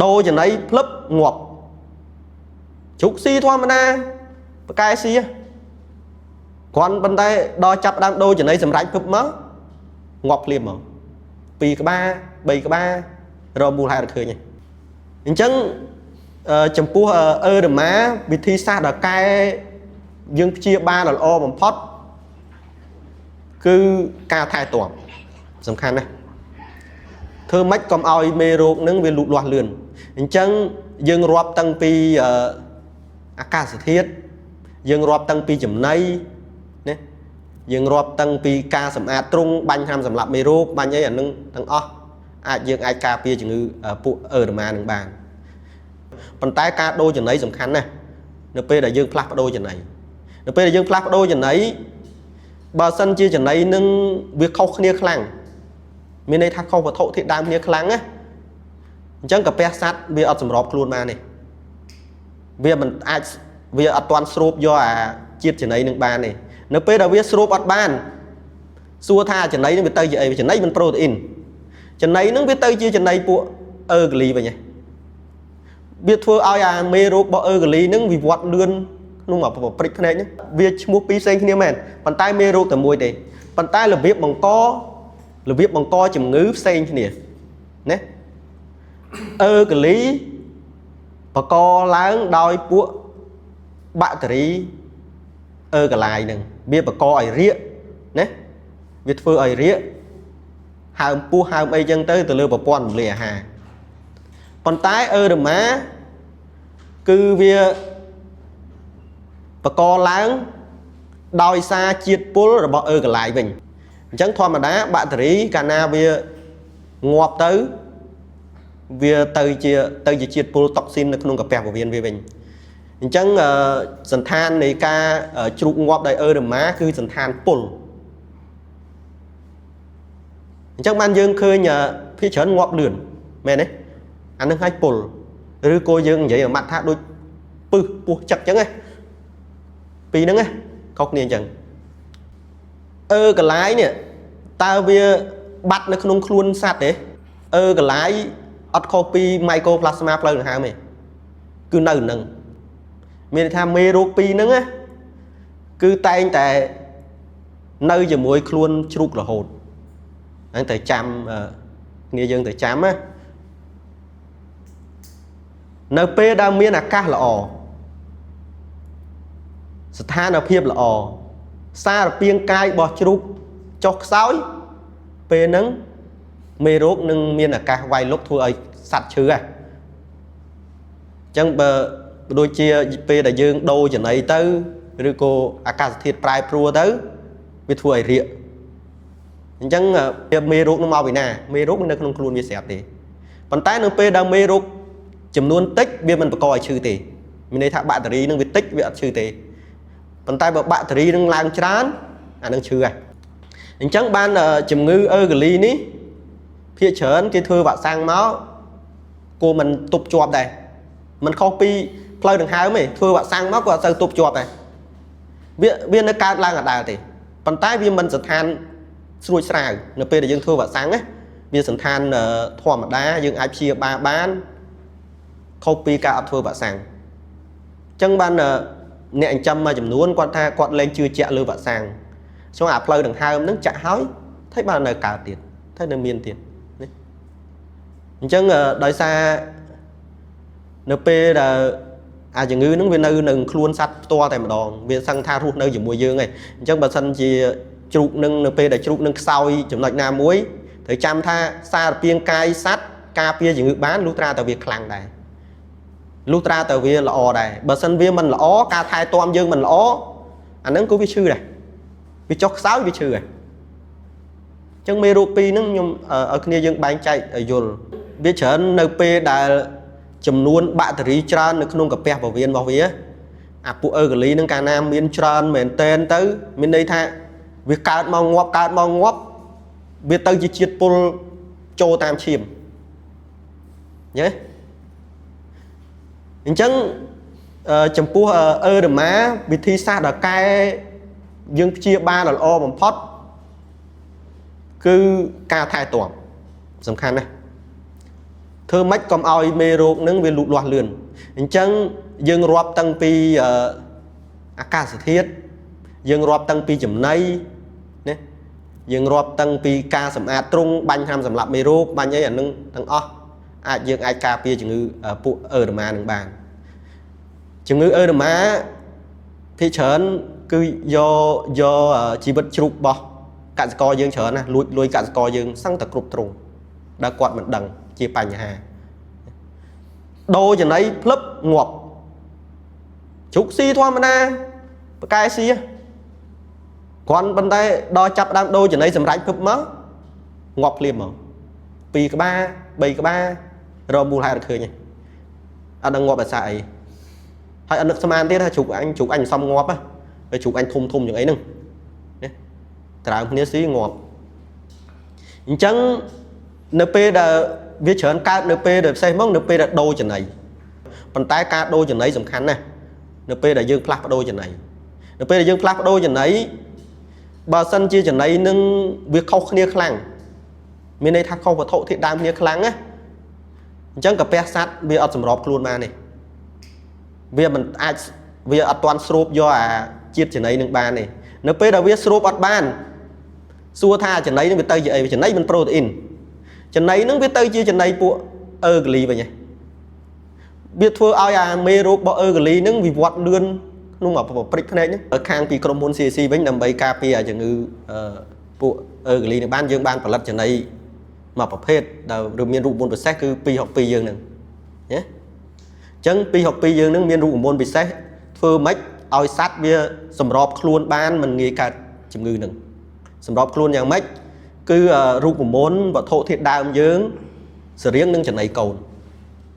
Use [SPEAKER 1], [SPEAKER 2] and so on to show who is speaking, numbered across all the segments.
[SPEAKER 1] ដូរចំណីភ្លឹបងាប់ជ្រូកស៊ីធម្មតាបកែស៊ីគ្រាន់ប៉ុន្តែដល់ចាប់ដើមដូរចំណីសម្រាប់ភឹបមកងាប់ភ្លាមមក2ក្បាល3ក្បាលរកមូលហេតុឃើញទេអញ្ចឹងចំពោះអឺរ៉ាវិធីសាស្ត្រដល់កែយើងព្យាបាលល្អបំផុតគឺការថែទាំសំខាន់ណាស់ធ្វើម៉េចកុំឲ្យមេរោគនឹងវាលូតលាស់លឿនអញ្ចឹងយើងរាប់តាំងពីអាកាសធាតុយើងរាប់តាំងពីចំណីណាយើងរាប់តាំងពីការសម្អាតទ្រុងបាញ់ថ្នាំសម្លាប់មេរោគបាញ់អីអានឹងទាំងអស់អាចយើងអាចការពារជំងឺពួកអឺរ៉ានឹងបានប៉ុន្តែការដូរចំណីសំខាន់ណាស់នៅពេលដែលយើងផ្លាស់ប្ដូរចំណីនៅពេលដែលយើងផ្លាស់ប្ដូរចំណីបើសិនជាចំណីនឹងវាខុសគ្នាខ្លាំងមានន័យថាខុសវត្ថុធាតុដើមគ្នាខ្លាំងណាអញ្ចឹងកាពះសัตว์វាអត់សម្របខ្លួនបានទេវាមិនអាចវាអត់ទាន់ស្រូបយកអាជាតិចំណីនឹងបានទេនៅពេលដែលវាស្រូបអត់បានសួរថាចំណីនឹងវាទៅជាអីចំណីមិនប្រូតេអ៊ីនចំណីនឹងវាទៅជាចំណីពួកអឺកាលីវិញវាធ្វើឲ្យអាមេរោគរបស់អឺកាលីនឹងវិវត្តលឿនក្នុងមួយព្រិចភ្នែកហ្នឹងវាឈ្មោះពីរផ្សេងគ្នាមែនប៉ុន្តែមេរោគតែមួយទេប៉ុន្តែរបៀបបង្កជំងឺផ្សេងគ្នាណាអឺកាលីបង្កឡើងដោយពួកបាក់តេរីអឺកាឡាយហ្នឹងវាបង្កឲ្យរាកណាវាធ្វើឲ្យរាកហើមពោះហើមអីចឹងទៅលើប្រព័ន្ធរំលាយអាហារប៉ុន្តែអឺរ៉ាគឺវាបង្កឡើងដោយសារជាតិពុលរបស់អឺកាឡាយវិញអញ្ចឹងធម្មតាបាក់តេរីកាលណាវាងាប់ទៅវាទៅជាជាតិពុលតុកស៊ីននៅក្នុងកាពះពោះវៀនវាវិញអញ្ចឹងសន្តាននៃការជ្រូកងាប់ដោយអឺរ៉ាគឺសន្តានពុលអញ្ចឹងបានយើងឃើញភាគច្រើនងាប់លឿនមែនទេអានឹងឲ្យពុលឬក៏យើងនិយាយមួយម៉ាត់ថាដូចពឹសពោះចឹកអញ្ចឹងណាពីរហ្នឹងណាខុសគ្នាអញ្ចឹងអឺកាឡាយនេះតើវាបាត់នៅក្នុងខ្លួនសត្វទេអឺកាឡាយអត់ខុសពីម៉ៃក្រូប្លាស្មាផ្លូវដង្ហើមទេគឺនៅនឹងមានន័យថាមេរោគពីរហ្នឹងណាគឺតែងតែនៅជាមួយខ្លួនជ្រូករហូតហ្នឹងត្រូវចាំគ្នាយើងត្រូវចាំណានៅពេលដែលមានអាកាសល្អស្ថានភាពល្អសារពាង្គកាយរបស់ជ្រូកចុះខ្សោយពេលហ្នឹងមេរោគនឹងមានអាកាសវាយលុកធ្វើឲ្យសត្វឈឺហ៎អញ្ចឹងបើដូចជាពេលដែលយើងដូរចំណីទៅឬក៏អាកាសធាតុប្រែប្រួលទៅវាធ្វើឲ្យរាកអញ្ចឹងមេរោគនឹងមកពីណាមេរោគនៅក្នុងខ្លួនវាស្រាប់ទេប៉ុន្តែនៅពេលដែលមេរោគចំនួនតិចវាមិនបង្កឲ្យឈឺទេមានន័យថាបាក់តេរីនឹងវាតិចវាអត់ឈឺទេប៉ុន្តែបើបាក់តេរីនឹងឡើងច្រើនអានឹងឈឺហ៎អញ្ចឹងបានជំងឺអឺកាលីនេះភាគច្រើនគេធ្វើវ៉ាក់សាំងមកគួរមិនទប់ជាប់ដែរមិនខុសពីផ្លូវដង្ហើមទេធ្វើវ៉ាក់សាំងមកក៏អត់សូវទប់ជាប់ដែរវានៅកើតឡើងអត់ដែលទេប៉ុន្តែវាមិនស្ថានស្រួចស្រាវនៅពេលដែលយើងធ្វើវ៉ាក់សាំងណាវាសន្តានធម្មតាយើងអាចព្យាបាលបានខុសពីការអត់ធ្វើវ៉ាក់សាំងអញ្ចឹងបានអ្នកចិញ្ចឹមមួយចំនួនគាត់ថាគាត់លែងជឿជាក់លើវ៉ាក់សាំងចុះអាផ្លូវដង្ហើមហ្នឹងចាក់ហើយថៃបាននៅកើតទៀតថៃនៅមានទៀតណាអញ្ចឹងដោយសារនៅពេលដែលអាជំងឺហ្នឹងវានៅនឹងខ្លួនសត្វផ្ទាល់តែម្ដងវាសឹងថារស់នៅជាមួយយើងឯងអញ្ចឹងបើសិនជាជ្រូកនឹងនៅពេលដែលជ្រូកនឹងខ្សោយចំណុចណាមួយត្រូវចាំថាសារពាង្គកាយសត្វការពារជំងឺបានលុះត្រាតែវាខ្លាំងដែរលុះត្រាតែវាល្អដែរបើសិនវាមិនល្អការថែទាំយើងមិនល្អអាហ្នឹងក៏វាឈឺដែរវាចុះខ្សោយវាឈឺដែរអញ្ចឹងមេរោគពីរហ្នឹងខ្ញុំឲ្យគ្នាយើងបែងចែកឲ្យយល់វាច្រើននៅពេលដែលចំនួនបាក់តេរីច្រើននៅក្នុងកាពះពោះវៀនរបស់វាអាពួកអឺកាលីហ្នឹងកាលណាមានច្រើនមែនតែនទៅមានន័យថាវាកើតមកងាប់កើតមកងាប់វាទៅជាជាតិពុលចូលតាមឈាមយល់ទេអញ្ចឹងចំពោះអឺរ៉ាវិធីសាស្ត្រដល់កែយើងព្យាបាលល្អបំផុតគឺការថែទាំសំខាន់ណាស់ ធ្វើម៉េចកុំឲ្យមេរោគនឹងវាលូតលាស់លឿនអញ្ចឹងយើងរាប់តាំងពីអាកាសធាតុយើងរាប់តាំងពីចំណីណាយើងរាប់តាំងពីការសម្អាតទ្រុងបាញ់ថ្នាំសម្លាប់មេរោគបាញ់អីអានឹងទាំងអស់អាចយើងអាចការពារជំងឺពួកអឺរ៉ាម៉ានឹងបានជំងឺអឺរ៉ាម៉ាភាគច្រើនគឺយកយកជីវិតជ្រូករបស់កសិករយើងច្រើនណាស់លួចលុយកសិករយើងសឹងតែគ្រប់ទ្រុងដែលគាត់មិនដឹងជាបញ្ហាដូរចំណីភ្លឹបងាប់ជ្រូកស៊ីធម្មតាបកែស៊ីគ្រាន់ប៉ុន្តែដល់ចាប់ដើមដូរចំណីសម្រាប់ភឹបមកងាប់ភ្លាមមកពីរក្បាល3ក្បាលរកមូលហេតុឃើញទេអត់ដឹងងាប់ដោយសារអីហើយអត់នឹកស្មានទៀតថាជ្រូកអញជ្រូកអញមិនសមងាប់ហើយជ្រូកអញធំធំយ៉ាងអីហ្នឹងណាត្រើមគ្នាស៊ីងាប់អញ្ចឹងនៅពេលដែលវាច្រើនកើតនៅពេលដែលផ្សេងមកនៅពេលដែលដូរចំណីប៉ុន្តែការដូរចំណីសំខាន់ណាស់នៅពេលដែលយើងផ្លាស់ប្ដូរចំណីនៅពេលដែលយើងផ្លាស់ប្ដូរចំណីបើសិនជាចំណីនឹងវាខុសគ្នាខ្លាំងមានន័យថាខុសវត្ថុធាតុដើមគ្នាខ្លាំងណាអញ្ចឹងកាពះសัตว์វាអត់សម្របខ្លួនបានទេវាមិនអាចវាអត់ទាន់ស្រូបយកអាជាតិចំណីនឹងបានទេនៅពេលដែលវាស្រូបអត់បានសួរថាចំណីនឹងវាទៅជាអីចំណីមិនប្រូតេអ៊ីនចំណីនឹងវាទៅជាចំណីពួកអឺកូលីវិញវាធ្វើឲ្យអាមេរោគរបស់អឺកូលីនឹងវិវត្តលឿនក្នុងព្រិចភ្នែកហ្នឹងខាងពីក្រុមហ៊ុន CAC វិញដើម្បីការពារអាជំងឺពួកអឺកូលីនេះបានយើងបានផលិតចំណីមួយប្រភេទដែលមានរូបមន្តពិសេសគឺ262យើងហ្នឹងណាអញ្ចឹង262យើងហ្នឹងមានរូបមន្តពិសេសធ្វើម៉េចឲ្យសត្វវាសម្របខ្លួនបានមិនងាយកើតជំងឺហ្នឹងសម្របខ្លួនយ៉ាងម៉េចគឺរូបមន្តវត្ថុធាតុដើមយើងសរៀងនឹងចំណីកូន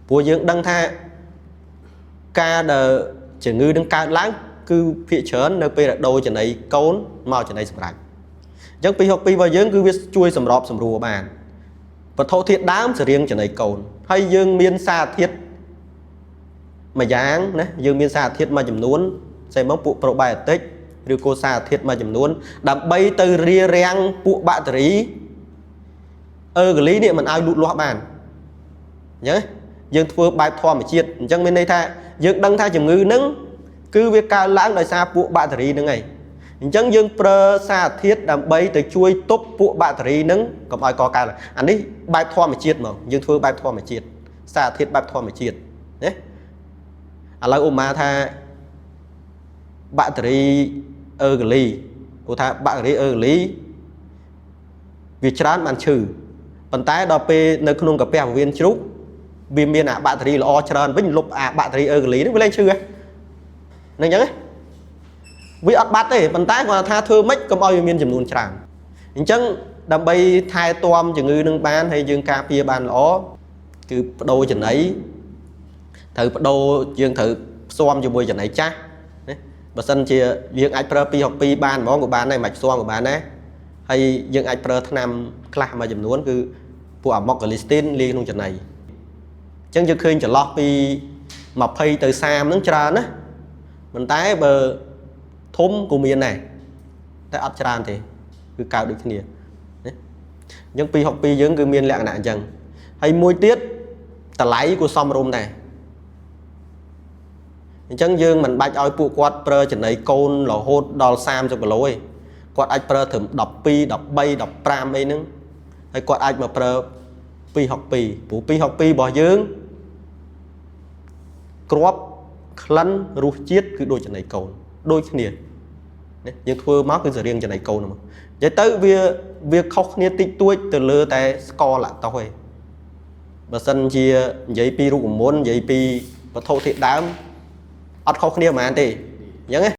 [SPEAKER 1] ព្រោះយើងដឹងថាការដែលជំងឺនឹងកើតឡើងគឺភាគច្រើននៅពេលដែលដូរចំណីកូនមកចំណីសម្រាប់អញ្ចឹង262របស់យើងគឺវាជួយសម្របសម្រួលបានវត្ថុធាតុដើមសរៀងចំណីកូនហើយយើងមានសារធាតុមួយយ៉ាងណាយើងមានសារធាតុមួយចំនួនស្អីមកពួកប្រូបាយអូទិកឬក៏សារធាតុមួយចំនួនដើម្បីទៅរារាំងពួកបាក់តេរីអឺកូលីនេះមិនឲ្យលូតលាស់បានអញ្ចឹងយើងធ្វើបែបធម្មជាតិអញ្ចឹងមានន័យថាយើងដឹងថាជំងឺហ្នឹងគឺវាកើតឡើងដោយសារពួកបាក់តេរីហ្នឹងឯងអញ្ចឹងយើងប្រើសារធាតុដើម្បីទៅជួយទប់ពួកបាក់តេរីហ្នឹងកុំឲ្យកកើតអានេះបែបធម្មជាតិហ្មងយើងធ្វើបែបធម្មជាតិសារធាតុបែបធម្មជាតិណាឥឡូវឧបមាថាបាក់តេរីអឺកូលីព្រោះថាបាក់តេរីអឺកូលីវាច្រើនបានឈឺប៉ុន្តែដល់ពេលនៅក្នុងកាពះពោះវៀនជ្រូកវាមានអាបាក់តេរីល្អច្រើនវិញលុបអាបាក់តេរីអឺកូលីហ្នឹងវាលែងឈឺហ្នឹងអញ្ចឹងវាអត់បាត់ទេប៉ុន្តែគាត់ថាធ្វើម៉េចកុំឲ្យវាមានចំនួនច្រើនអញ្ចឹងដើម្បីថែទាំជំងឺនឹងបានហើយយើងការពារបានល្អគឺបដូរចំណីត្រូវបដូរយើងត្រូវផ្សំជាមួយចំណីចាស់ណាបើសិនជាយើងអាចប្រើ262បានហ្មងក៏បានដែរមិនផ្សំក៏បានដែរហើយយើងអាចប្រើថ្នាំខ្លះមួយចំនួនគឺពួកអាម៉ុកកាលីស្ទីនលាយក្នុងចំណីអញ្ចឹងយើងឃើញចន្លោះពី20ទៅ30ហ្នឹងច្រើនណាប៉ុន្តែបើធំក៏មានដែរតែអត់ច្រើនទេគឺកើតដូចគ្នាណាអញ្ចឹង262យើងគឺមានលក្ខណៈអញ្ចឹងហើយមួយទៀតតម្លៃក៏សមរម្យដែរអញ្ចឹងយើងមិនបាច់ឲ្យពួកគាត់ប្រើចំណីកូនរហូតដល់30គីឡូទេគាត់អាចប្រើត្រឹម12 13 15អីហ្នឹងហើយគាត់អាចមកប្រើ262ព្រោះ262របស់យើងគ្រាប់ក្លិនរសជាតិគឺដូចចំណីកូនដូចគ្នាណាយើងធ្វើមកគឺសរៀងចំណីកូនហ្នឹងនិយាយទៅវាខុសគ្នាតិចតួចទៅលើតែស្ករឡាក់តូសឯងបើសិនជានិយាយពីរូបមន្តនិយាយពីវត្ថុធាតុដើមអត់ខុសគ្នាហ្មងទេអញ្ចឹងណា